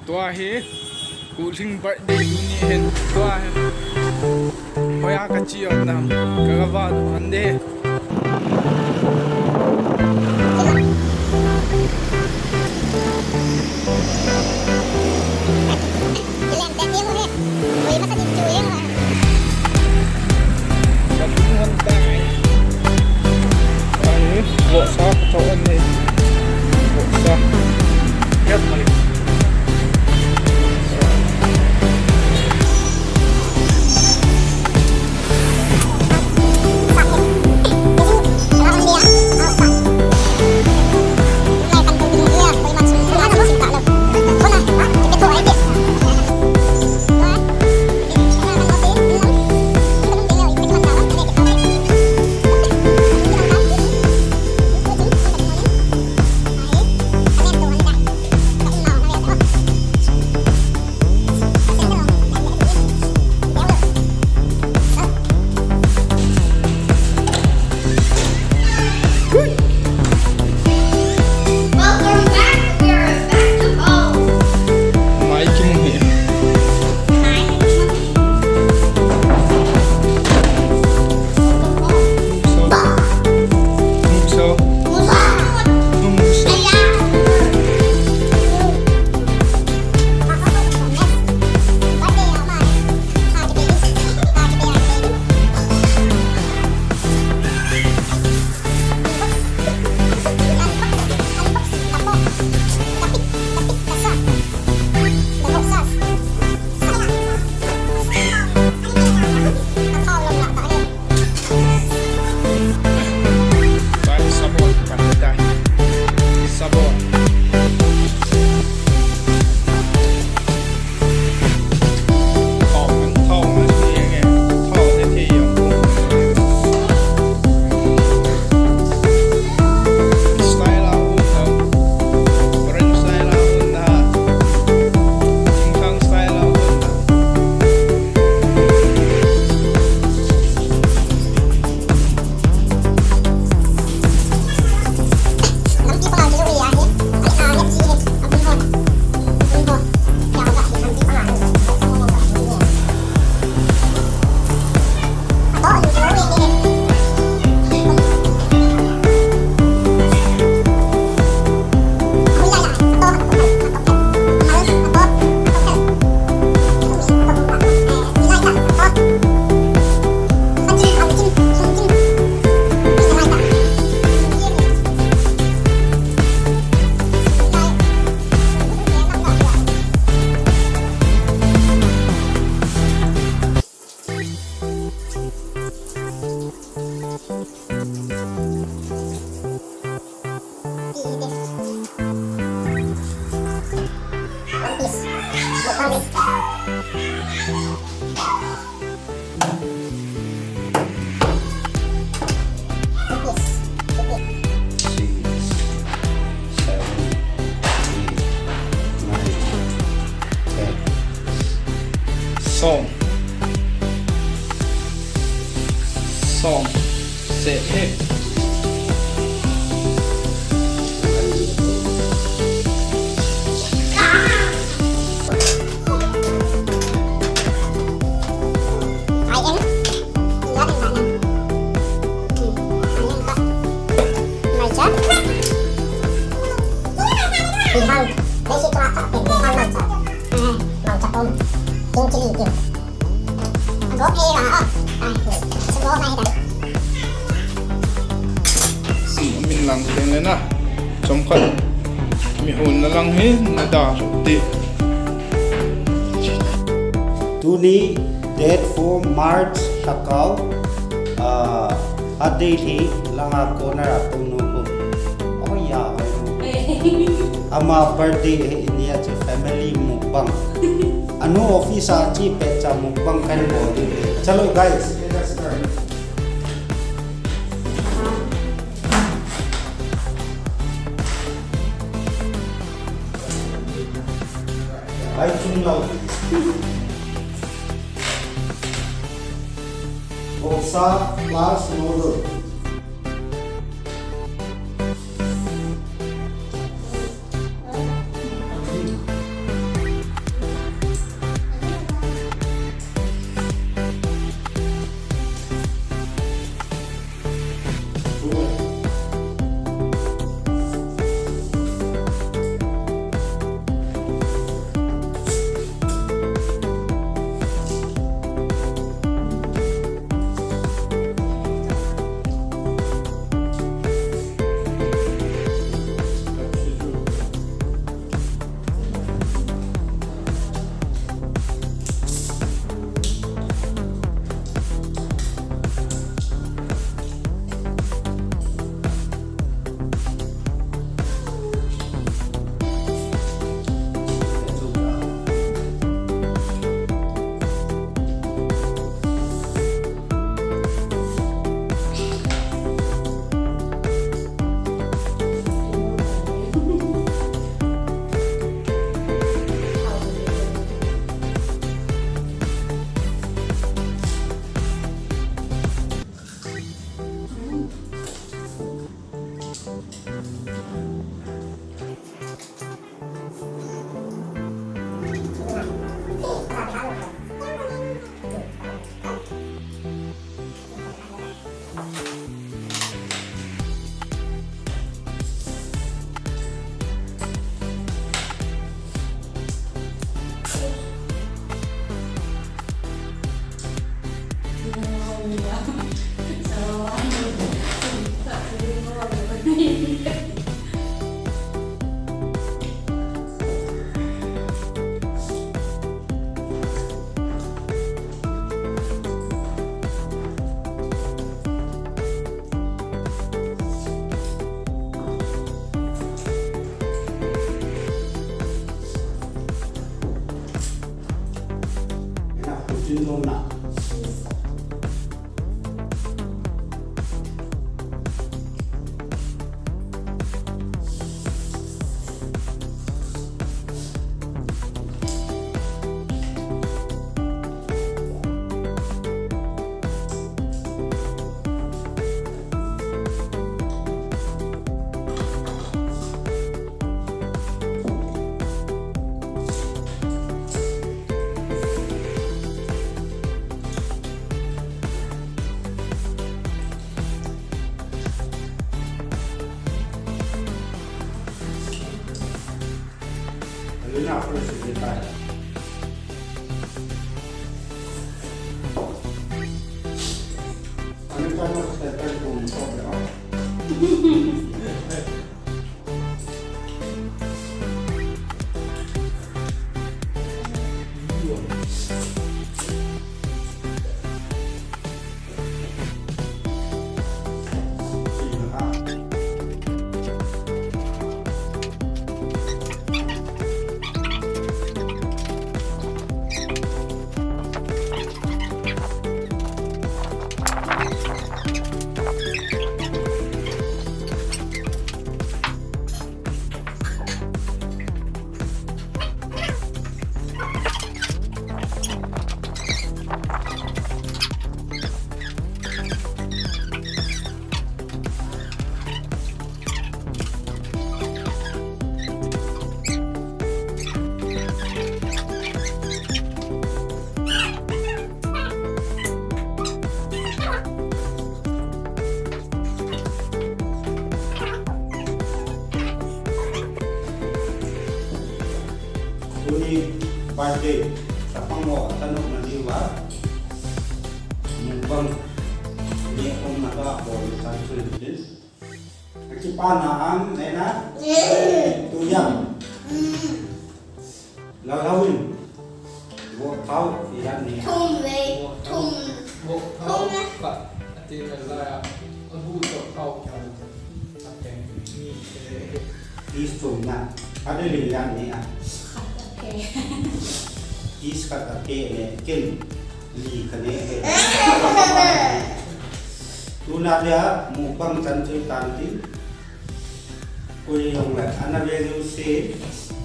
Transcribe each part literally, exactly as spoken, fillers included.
Tua hi, Kuhling birthday tuni hin, tua hi. Hoiya kache um nam, kagavah u hande. Welcome back. We are back to home. Mai kimu hi. Six, seven, eight, nine, ten. Som. Som. Se he. Min lang teng le na. Chomkhat. Mi hon na lang hi na da ti. Tuni date four March lhakao, ah, a date hi langa corner a tou nu ko. Oh ya, oh. Ama birthday hi India chu family mukbang. Anu office a chi pe cha mukbang kan bol di. Chalo guys, let us start. Ai chung lau. Oksa plus noodle. So, I'm not doing all the work. Alina first is the time. Alina first is the time. Tuni birthday, tapang mo, tanong na diwa. Mukbang, ni akong naka, bol, tanong, please. Nakipana ang, nena? Tuyang. Lalawin. Wo thau, ilan ni. Thum ve, thum. Wo thau, thum ve. Ka, ati na la ya. Abu to thau kya. Piece thum na. Ade le ilan ni a. Khat a pe. Piece khat a pe le ken. Li kane he. Tuna dia mukbang chan chui tan tin. Koi jong le, ana ve jouse,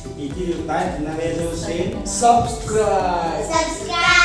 ipi ti diu tai, ana ve jouse. Subscribe. Subscribe.